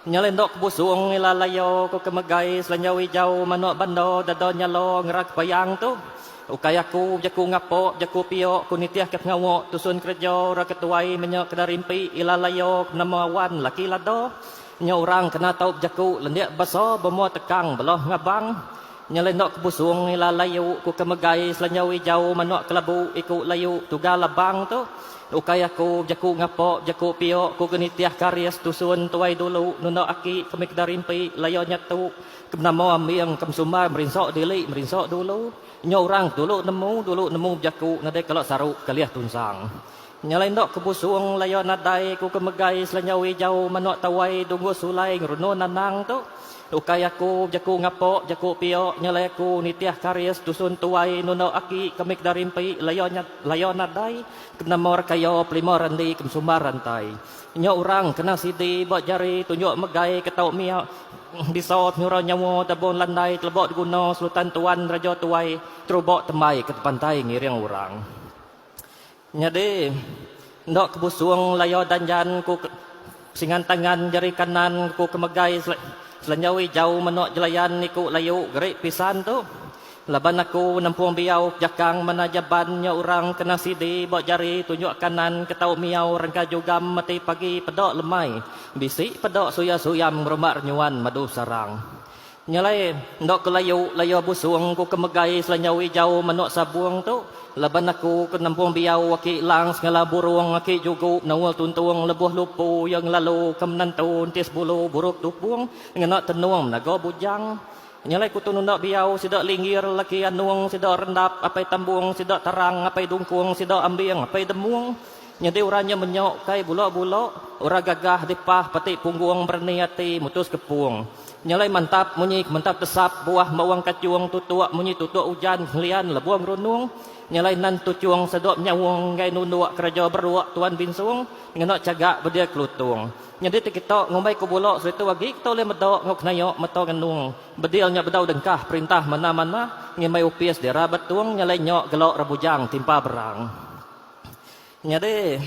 Nya enda kebusung ila layo ku ke megai selanjau ijau manuk bando dada nyalo ngera kepayang tu. Ukai aku bejaku ngapo bejaku pio ku nitih ke pengawa tusun kereja orang ke tuai menya kena rimpi ila layo ke benama awan laki lado. Nya orang kena tau bejaku lendik basa bemua tekang beloh ngabang. Nya enda kebusung ila layu ku ke megai selanjau ijau manuk kelabu iku layu tugal abang tu. Ukai aku bejaku ngapa bejaku pio ku ke nitih karis tusun tuai dulu nunda aki kemi keda rimpi laya nyatu ke benama ambing ke mesumbar merinsa dili merinsa dulu. Nya orang ke dulu nemu dulu nemu bejaku nadai kala saru kelih tunsang. Nya alai enda kebusung laya nadai ku ke megai selanjau ijau manuk tawai dunggu sulai ngerunun anang tu. Ukai aku bejaku ngapa jaku pia nya alai aku nitih karis dusun tuai nunda aki kami ke dari empi laya nya laya nadai ke benama Rekaya Pelima Randi ke Mesumbar Rantai. Nya orang kena sidi ba jari tunjuk megai ke tau mia bisa penyura nyawa dabung landai teleba diguna Sultan Tuan Raja Tuai teruba tembai ke tepantai ngiring orang. Nyadi, enda kebusung laya danjan ku singan tangan jari kanan ku ke megai selanjau ijau meno jelayan iku layu geri pisan tu. Laban aku nempung biau jakang mena jaban nya orang kena sidi ba jari tunjuk kanan ke tau miau rengka jugam meti pagi peda lemai bisi peda suya suyam ngerumba renyuan madu sarang. Nya alai, enda ke layu laya busung ku ke megai selanjau ijau manuk sabung tu laban aku ke nempung biau aki lang sengala burung aki jugu menaul tuntung lebuh lupu iya ngelalu ke menantu entis bulu buruk dupung ngena tenung menaga bujang. Nya alai ku tu nunda biau sida linggir laki anung sida rendap apai tambung sida tarang apai dungkung sida ambing apai demung. Nyadi orang nya menyok kai bula-bula orang gagah dipah peti punggung berani ati mutus kepung. Nyelai mantap munyi kementap tesap buah mawang kachung tutuk munyi tutuk ujan ngelian lebuh ngerunung nyelai nan tuchung sedok nyaung enggai nunduk kereja beruk tuan binsung ngena chagak bedia kelutung. Nyadi ti kita ngumbai ku bula seritu agi kita ulih meda enggau kenaya meta ngenung bedil nya bedau dengkah perintah manah-manah ngimbai opis dira betung nyelai nya gela rebujang timpa berang. Nyadi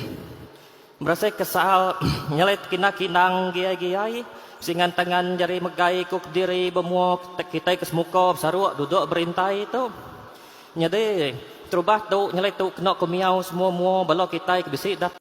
Berasai kesal nyelai tekinang-kinang giai-giai singan tangan jari megai ku kediri bemua kitai ke semuka besaruk duduk berintai tu. Nyadi terubah tu nyelai tu kena ku miau semua-mua bala kitai ke bisi datai.